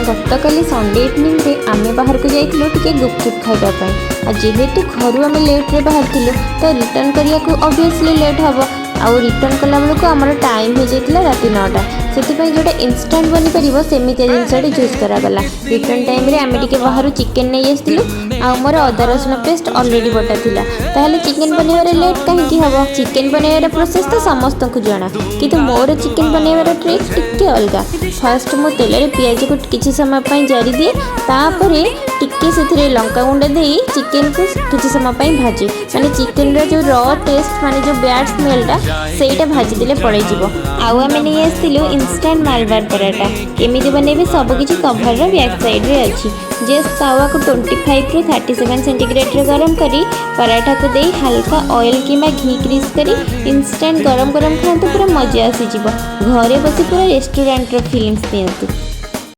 ଗତକାଲି ସଣ୍ଡେ ଇଭିନିଂରେ ଆମେ ବାହାରକୁ ଯାଇଥିଲୁ ଟିକେ ଗୁପଚୁପ୍ ଖାଇବା ପାଇଁ। ଆଉ ଯେହେତୁ ଘରୁ ଆମେ ଲେଟ୍ରେ ବାହାରିଥିଲୁ, ତ ରିଟର୍ନ କରିବାକୁ ଅବଭିୟସଲି ଲେଟ୍ ହେବ। ଆଉ ରିଟର୍ନ କଲାବେଳକୁ ଆମର ଟାଇମ୍ ହେଇଯାଇଥିଲା ରାତି 9ଟା। ସେଥିପାଇଁ ଯେଉଁଟା ଇନଷ୍ଟାଣ୍ଟ ବନିପାରିବ, ସେମିତିଆ ଜିନିଷଟି ଚୁଜ୍ କରାଗଲା। ରିଟର୍ନ ଟାଇମ୍ରେ ଆମେ ଟିକେ ବାହାରୁ ଚିକେନ୍ ନେଇ ଆସିଥିଲୁ ଆଉ ମୋର ଅଦା ରସୁଣ ପେଷ୍ଟ ଅଲରେଡ଼ି ବଟା ଥିଲା। ତାହେଲେ ଚିକେନ୍ ବନେଇବାରେ ଲେଟ୍ କାହିଁକି ହେବ? ଚିକେନ୍ ବନେଇବାର ପ୍ରୋସେସ୍ ତ ସମସ୍ତଙ୍କୁ ଜଣା, କିନ୍ତୁ ମୋର ଚିକେନ୍ ବନେଇବାର ଟ୍ରିକ୍ ଟିକେ ଅଲଗା। ଫାର୍ଷ୍ଟ ମୁଁ ତେଲରେ ପିଆଜକୁ କିଛି ସମୟ ପାଇଁ ଜାରିଦିଏ। ତାପରେ ଟିକେ ସେଥିରେ ଲଙ୍କାଗୁଣ୍ଡ ଦେଇ ଚିକେନକୁ କିଛି ସମୟ ପାଇଁ ଭାଜେ। ମାନେ ଚିକେନର ଯେଉଁ ର ଟେଷ୍ଟ, ମାନେ ଯେଉଁ ବ୍ୟାଡ୍ ସ୍ମେଲଟା, ସେଇଟା ଭାଜିଦେଲେ ପଳେଇଯିବ। ଆଉ ଆମେ ନେଇ ଆସିଥିଲୁ ଇନଷ୍ଟାଣ୍ଟ ମାଲବାର ପରାଟା। କେମିତି ବନେଇବେ, ସବୁକିଛି କଭରର ବ୍ୟାକ୍ ସାଇଡ଼୍ରେ ଅଛି। ଜଷ୍ଟ ତାୱାକୁ 25ରୁ 37 ସେଣ୍ଟିଗ୍ରେଡ଼ରେ ଗରମ କରି, ପରାଠାକୁ ଦେଇ ହାଲକା ଅଏଲ୍ କିମ୍ବା ଘି ଗ୍ରୀସ୍ କରି ଇନଷ୍ଟାଣ୍ଟ ଗରମ ଗରମ ଖାଆନ୍ତୁ, ପୁରା ମଜା ଆସିଯିବ। ଘରେ ବସି ପୁରା ରେଷ୍ଟୁରାଣ୍ଟର ଫିଲିଙ୍ଗସ୍ ନିଅନ୍ତୁ।